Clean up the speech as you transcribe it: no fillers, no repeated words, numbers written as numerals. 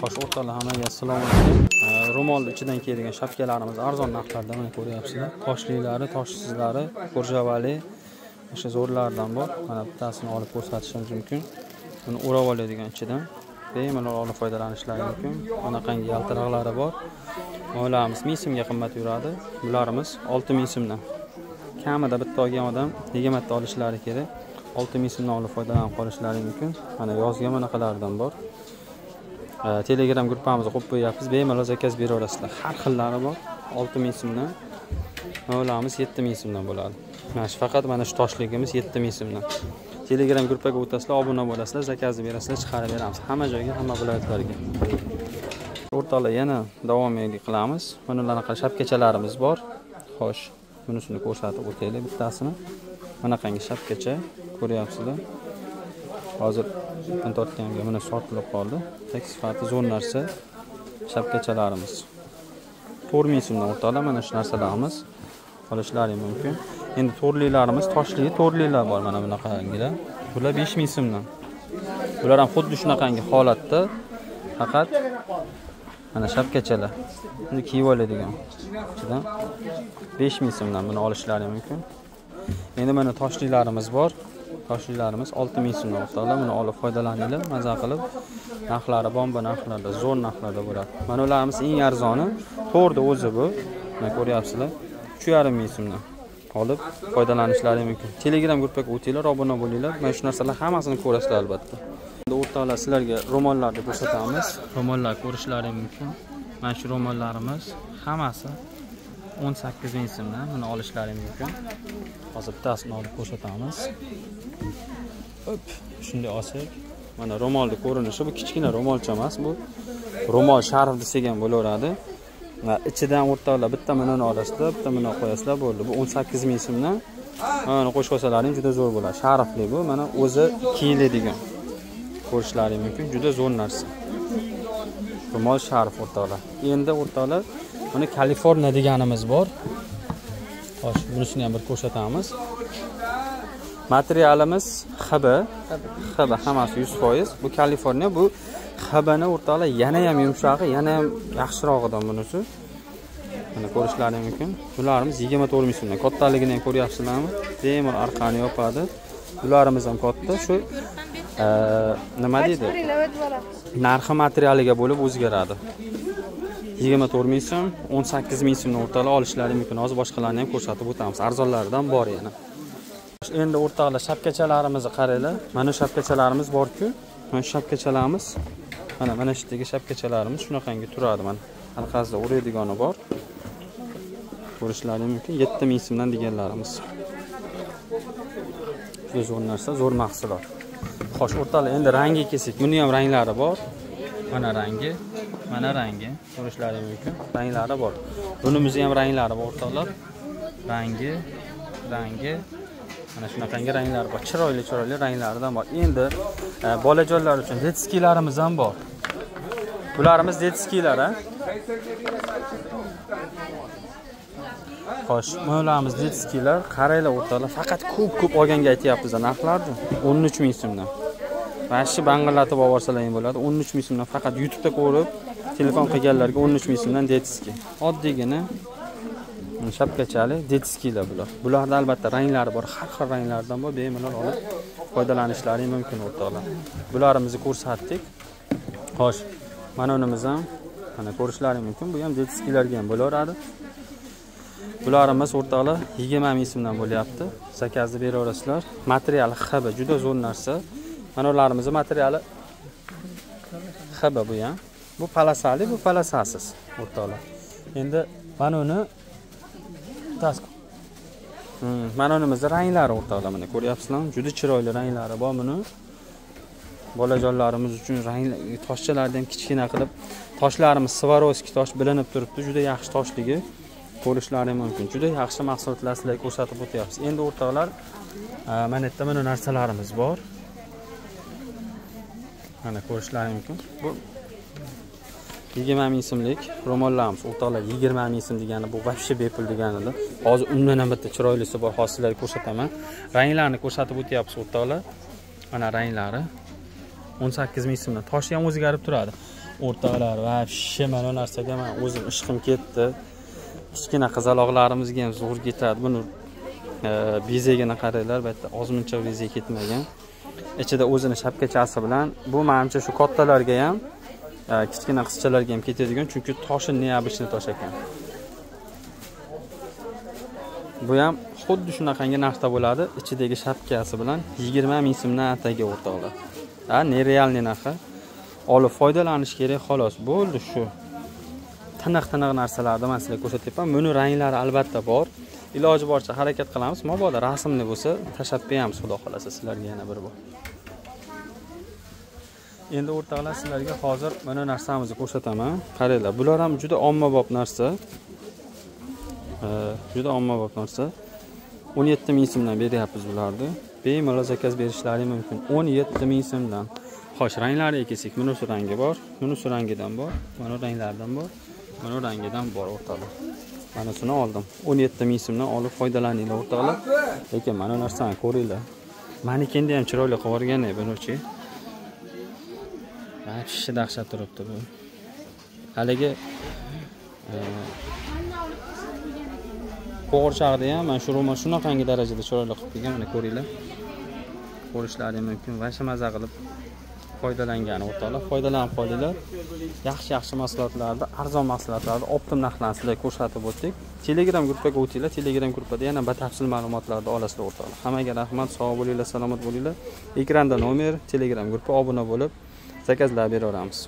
Xo'sh, o'rtoqlar, hammaga assalomu alaykum. Ro'mol ichidan keladigan shapkalarimiz arzon narxlarda mana ko'ryapsizlar. Toshliklari, toshsizlari, ko'rjavali, o'sha zo'rlaridan bor. Mana bittasini olib ko'rsatishimiz mumkin. Buni o'rab oladigan ichidan bemalol olib foydalanishlari mumkin. Anaqangi yaltiroqlari bor. Ularimiz 1000 so'mga qimmat yuradi. Bularimiz 6000 so'mdan. Kamida bitta olgan odam 20 ta olishlari kerak. 6000 so'mdan olib foydalanib qolishlari mumkin. Mana yozga manaqalardan bor. Telegram gruppamizni qo'yib qo'yapmiz. Bemalol zakaz beraverasizlar. Har xillari bor. 6000 so'mdan. Ularimiz 7000 so'mdan bo'ladi. Mana shu faqat mana shu toshligimiz 7000 so'mdan. Telegram gruppaga o'tasizlar, obuna bo'lasizlar, zakazni berasizlar, chiqarib beramiz. Hamma joyga, hamma viloyatlarga. O'rtoqlar, yana davomiylik qilamiz. Mana bunaqa shapkachalarimiz bor. Xo'sh, bunisini ko'rsatib o'taylik bittasini. Bunaqangi shapkacha ko'ryapsizlar. Hozir ipini tortganga mana sotilib qoldi. Tek sifati zo'r narsa shapkachalarimiz. 4000 so'mdan o'rtoqlar, mana shu narsalarimiz olishlari mumkin. Endi to'rlilarimiz, toshli to'rlilar bor mana bunaqangilar. Bular 5000 so'mdan. Bular ham xuddi shunaqangi holatda, faqat mana shapkachalar. Buni kiyib oladigan. Ichidan 5000 so'mdan buni olishlari mumkin. Endi mana toshlilarimiz bor. Toshlilarimiz 6000 so'mdan o'rtoqlar, buni olib foydalaninglar, maza qilib. Narxlari bomba narxlarda, zo'r narxlarda bo'ladi. Mana ularimiz eng arzoni, to'rda o'zi bu. Mana ko'ryapsizlar. 3,5 ming so'mdan olib foydalanishlari mumkin. Telegram gruppaga o'tinglar, obuna bo'linglar. Mana shu narsalar hammasini ko'rasizlar albatta. Endi o'rtoqlar, sizlarga ro'mollarni ko'rsatamiz. Ro'mollar ko'rishlari mumkin. Mana shu ro'mollarimiz hammasi 18 ming so'mdan buni olishlari mumkin. Hozir bittasini olib ko'rsatamiz. Hop, shunday olsak, mana ro'molning ko'rinishi, bu kichkina ro'molcha emas, bu ro'mol sharf desak ham bo'laveradi. Ichidan o'rtoqlar bitta minani olasizlar, bitta mina qo'yasizlar, bo'ldi. Bu 18 ming so'mdan. Mana qo'shib olsalaring juda zo'r bo'ladi. Sharfli bu, mana o'zi kiyiladigan. Ko'rishlaring mumkin, juda zo'r narsa. Ro'mol sharf o'rtoqlar. Endi o'rtoqlar, buni Kaliforniya deganimiz bor. Xo'sh, bunisini ham bir ko'rsatamiz. Materialimiz XB. XB hammasi 100%. Bu Kaliforniya, bu XBni o'rtoqlar yana ham yumshog'i, yana ham yaxshirog'idan bunisi. Mana ko'rishlaring mumkin. Bularimiz 24 ming so'mdan. Kattaligini ham ko'ryapsizlarmi? Bemalol arqani yopadi. Bularimiz ham katta. Shu nima deydi? Narxi materialiga bo'lib o'zgaradi. 24 ming so'm, 18 ming so'mdan o'rtoqlar olishlari mumkin. Hozir boshqalarni ham ko'rsatib o'tamiz. Arzonlaridan bor yana. Endi o'rtoqlar, shapkachalarimizni qaranglar. Mana shapkachalarimiz bor-ku. Mana shapkachalarimiz, mana shu yerdagi shapkachalarimiz shunaqangi turadi mana. Orqasida o'raydigani bor. Ko'rishlaring mumkin. 7000 so'mdan deganlarimiz. Juda zo'r narsa, zo'r mahsulot. Xo'sh, o'rtoqlar, endi rangiga kelsak, buni ham ranglari bor. Mana rangi, mana rangi, ko'rishlaring mumkin. Ranglari bor. Bunimizni ham ranglari bor o'rtoqlar. Rangi, rangi. Mana shunaqangi ranglar bor. Chiroyli chiroyli ranglaridan bor. Endi bolajonlar uchun detskilarimiz ham bor. Bularimiz detskilar, ha? Xo'sh, bularimiz detskilar. Qaranglar o'rtoqlar, faqat ko'p-ko'p olganga aytyapmiz narxlarni. 13 ming so'mdan. Mana shu bang'illatib olib borsalar ham bo'ladi. 13 ming so'mdan faqat YouTube'da ko'rib, telefon qilganlarga 13 ming so'mdan detski. Oddiygina shapkachali detskilar bular. Bularda albatta ranglari bor, har xil ranglardan bor, bemalol olib foydalanishlari mumkin o'rtoqlar. Bularimizni ko'rsatdik. Xo'sh, mana unimiz ham mana ko'rishlari mumkin. Bu ham detskilarga ham bo'laveradi. Bularimiz o'rtoqlar 20 ming so'mdan bo'lyapti. Zakazni beraverasizlar. Materiali XB, juda zo'r narsa. Mana ularimizni materiali XB bu ham. Bu palasali, bu palasasiz o'rtoqlar. Endi mana uni mana unimizni ranglari o'rtoqlar, mana ko'ryapsizlarmi? Juda chiroyli ranglari bor buni. Bolajonlarimiz uchun rangli toshchalarni ham kichkina qilib, toshlarimiz Swarovski tosh bilinib turibdi, juda yaxshi toshligi ko'rishlari mumkin. Juda yaxshi mahsulotlar sizlarga ko'rsatib o'tyapmiz. Endi o'rtoqlar, mana yerda mana narsalarimiz bor. Mana ko'rishlari mumkin. Bu 20 ming so'mlik ro'mollarimiz o'rtoqlar. 20 ming so'm degani bu вообще bepul deganida. Hozir undan ham bitta chiroylisi bor, hozir sizlarga ko'rsataman. Ranglarini ko'rsatib o'tyapmiz o'rtoqlar. Mana ranglari 18 ming so'mdan. Toshi ham o'zgarib turadi. O'rtoqlar, вообще mana bu narsaga men o'zim ishqim ketdi. Kichkina qizaloqlarimizga ham zo'r ketadi. Buni bezagini qaranglar, bu yerda ozmuncha bezak ketmagan. Ichida o'zini shapkachasi bilan, bu menimcha shu kattalarga ham, kichkina qizchalarga ham ketadigan, chunki toshi необычный tosh ekan. Bu ham xuddi shunaqangi narxda bo'ladi, ichidagi shapkasi bilan 20 ming so'mdan atagi o'rtoqlar. Ha, nerealniy narxi. Olib foydalanish kerak xolos. Bo'ldi shu. Tiniq-tiniq narsalarni men sizlarga ko'rsatyapman. Buni ranglari albatta bor. Iloji boricha harakat qilamiz. Mabodo rasmli bo'lsa, tashlab beramiz, xudo xolasa sizlarga yana bir bor. Endi o'rtoqlar, sizlarga hozir mana narsamizni ko'rsataman. Qaranglar, bular ham juda ommabop narsa. Juda ommabop narsa. 17 ming so'mdan beryapmiz bularni. Bemalol zakaz berishlari mumkin. 17 ming so'mdan. Xo'sh, ranglariga kelsak, buni shu rangi bor, buni shu rangidan bor, mana ranglardan bor, mana rangidan bor o'rtoqlar. Mana shuni oldim. 17 ming so'mdan olib foydalaninglar o'rtoqlar. Lekin mana narsani ko'ringlar. Manikenda ham chiroyli qilib yuborgan buni-chi. Вообще dahshat turibdi bu. Haligi qo'g'irchoqda ham mana shu ro'mol shunaqangi darajada chiroyli qilib qo'ygan, mana ko'ringlar. Ko'rishlaring mumkin. Vashi maza qilib foydalangan o'rtoqlar, foydalanib qolinglar. Yaxshi-yaxshi mahsulotlarni, arzon mahsulotlarni optim narxlarni sizlarga ko'rsatib o'tdik. Telegram gruppaga o'tinglar, Telegram gruppada yana batafsil ma'lumotlarni olasizlar o'rtoqlar. Hammaga rahmat, sog' bo'linglar, salomat bo'linglar. Ekranda nomer, Telegram gruppa obuna bo'lib zakazlar beraveramiz.